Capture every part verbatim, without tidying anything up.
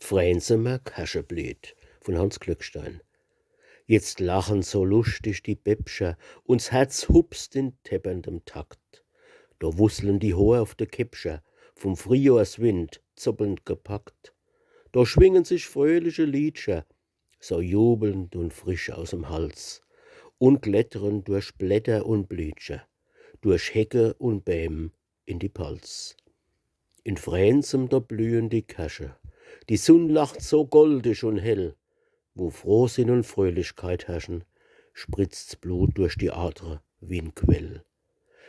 D'Fränsemer Käscheblied vun Hanns Glückstein. Jetzt lachen so luschtig die Bäbbcher, un s Herz hupst in tepperndem Takt. Do wusslen die Hoor uff de Käppcher, vum Friehjohrswind zoppelnd gepackt. Do schwingen sich fröhliche Liedcher, so jubelnd un frisch aus em Hals, un klettren durch Blätter un Blütcher, durch Hecke un Bääm in die Palz. In Fränsem, do blühen die Käsche, die Sunn lacht so goldig un hell. Wo Frohsinn un Fröhlichkeit herrschen, spritzt's Blut durch die Adre wie 'n Quell.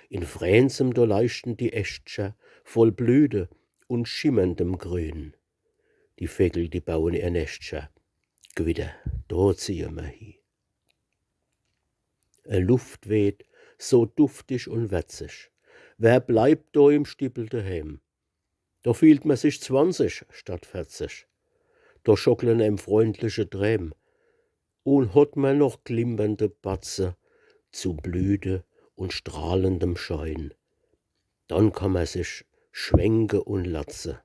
In Fränsem, do leuchten die Äschtcher voll Blüte un schimmerndem Grün. Die Vegel, die bauen ihr Näschtcher, Gewitter, do ziehe mer hi. E Luft weht so duftig un werzig, wer bleibt do im Stibbel deheem? Do fiehlt mer sich zwanzig statt verzig. Do schocklen em freundliche Träm. Un hot mer noch klimpernde Batze zu Blüte un strahlendem Schein, dann kann mer sich schwenke un latze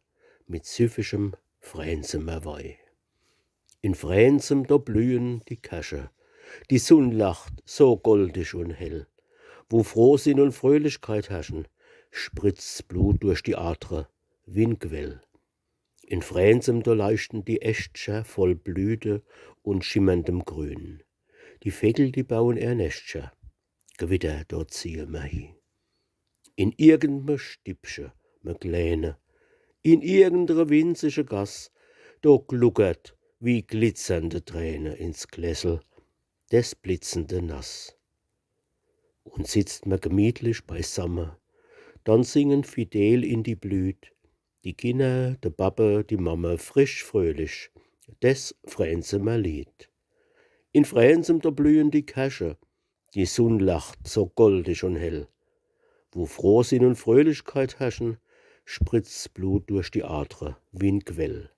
mit süffigem Fränsemer Wei. In Fränsem, do blühen die Käsche, die Sunn lacht so goldig un hell. Wo Frohsinn un Fröhlichkeit herrschen, spritzt's Blut durch die Adre wie 'n Quell. In Fränsem, do leuchten die Äschtcher voll Blüte un schimmerndem Grün. Die Vegel, die bauen ihr Näschtcher, Gewitter, do ziehe mer hi. In irgend me Stibbche, me kläne, in irgend re winzige Gass, do gluckert wie glitzernde Träne ins Gläsel des blitzende Nass. Un sitzt mer gemietlich beisamme, dann singen fidel in die Blüt die Kinner, de Babbe, die Mamme frisch fröhlich des Fränsemer Lied. In Fränsem, do blühen die Käsche, die Sunn lacht so goldig un hell. Wo Frohsinn un Fröhlichkeit herrschen, spritzt's Blut durch die Adre wie 'n Quell.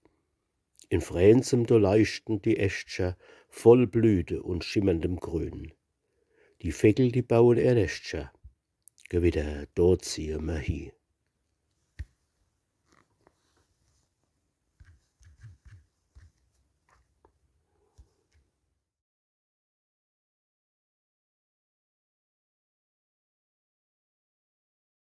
In Fränsem, do leuchten die Äschtcher voll Blüte un schimmerndem Grün. Die Vegel, die bauen ihr Näschtcher, Gewitter, do ziehe mer hi.